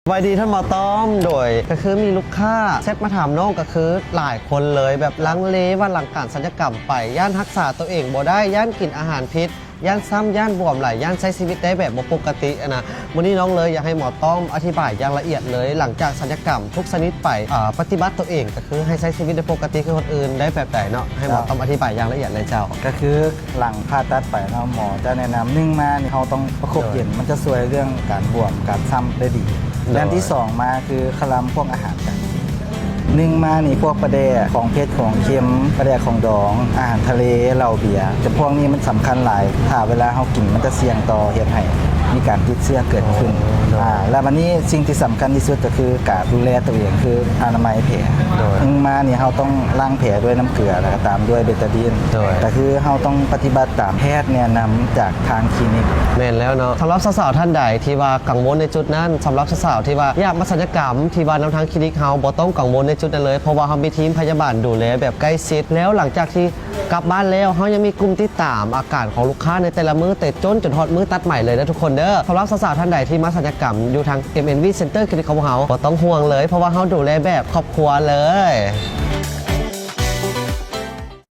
ສະບາຍດີທ່ານໝໍຕ້ອມ. ໂດຍ ກໍຄືມີລູກຄ້າແຊັດມາຖາມນ້ອງ ກໍຄືຫຼາຍຄົນເລີຍ ແບບລັງເລວ່າຫຼັງການສັນຍະກຳໄປ ຢ້ານຮັກສາຕົວເອງບໍ່ໄດ້ ຢ້ານກິນອາຫານຜິດ ຢ້ານຊ້ຳ ຢ້ານບວມຫຼາຍ ຢ້ານໃຊ້ຊີວິດໄດ້ແບບບໍ່ປົກກະຕິຫັ້ນນະ. ມື້ນີ້ນ້ອງເລີຍຢາກໃຫ້ໝໍຕ້ອມອະທິບາຍຢ່າງລະອຽດເລີຍ ຫຼັງຈາກສັນຍະກຳທຸກຊະນິດໄປ ເອີ ປະຕິບັດຕົວເອງ ກໍຄືໃຫ້ໃຊ້ຊີວິດໄດ້ປົກກະຕິຄືຄົນອື່ນໄດ້ແບບໃດເນາະ? ໃຫ້ໝໍຕ້ອມອະທິບາຍຢ່າງລະອຽດເລີຍເຈົ້າ. ກໍຄື ຫຼັງຜ່າຕັດໄປເນາະ ໝໍຈະແນະນຳ ໜຶ່ງມານີ້ເຮົາຕ້ອງປະຄົບເຢັນ ໂດຍ ມັນຈະຊ່ວຍເລື່ອງການບວມ ການຊ້ຳໄດ້ດີ. ໂດຍ ອັນທີສອງມາຄືຄະລຳພວກອາຫານການກິນ. ໜຶ່ງມານີ້ພວກປາແດກ ຂອງເຜັດ ຂອງເຄັມ ປາແດກ ຂອງດອງ ອາຫານທະເລ ເຫຼົ້າ ເບຍ ຈຳພວກນີ້ມັນສຳຄັນຫຼາຍ ຖ້າເວລາເຮົາກິນມັນຈະສ່ຽງຕໍ່ເຮັດໃຫ້ມີການຕິດເຊື້ອເກີດຂຶ້ນ. ໂດຍ ອາ ແລ້ວບັດນີ້ສິ່ງທີ່ສຳຄັນທີ່ສຸດກໍຄືການດູແລຕົວເອງ ຄືອະນາໄມແຜ. ໂດຍ ໜຶ່ງມານີ້ເຮົາຕ້ອງລ້າງແຜດ້ວຍນ້ຳເກືອ ແລ້ວກໍຕາມດ້ວຍເບຕາດີນ. ໂດຍ ກໍຄືເຮົາຕ້ອງປະຕິບັດຕາມແພດແນະນຳຈາກທາງຄລີນິກ. ແມ່ນແລ້ວເນາະ. ສຳລັບສາວໆທ່ານໃດທີ່ວ່າກັງວົນໃນຈຸດນັ້ນ ສຳລັບສາວໆທີ່ວ່າຢາກມາສັນຍະກຳ ທີ່ວ່ານຳທາງຄລີນິກເຮົາບໍ່ຕ້ອງກັງວົນໃນຈຸດນັ້ນເລີຍ ເພາະວ່າເຮົາມີທີມພະຍາບານດູແລແບບໃກ້ຊິດ. ແລ້ວຫຼັງຈາກທີ່ກັບບ້ານແລ້ວ ເຮົາຍັງມີກຸ່ມຕິດຕາມອາການຂອງລູກຄ້າໃນແຕ່ລະມື້ ແຕ່ຈົນ ຈົນຮອດມື້ຕັດໃໝເລີຍເດີທຸກຄົນເດີ. ສຳລັບສາວໆທ່ານໃດທີ່ມາສັນຍະກຳຢູ່ທາງ ເອັມເອັນວີ Center Clinic ຂອງພວກເຮົາ ບໍ່ຕ້ອງຫ່ວງເລີຍ ເພາະວ່າເຮົາດູແລແບບຄອບຄົວເລີຍ.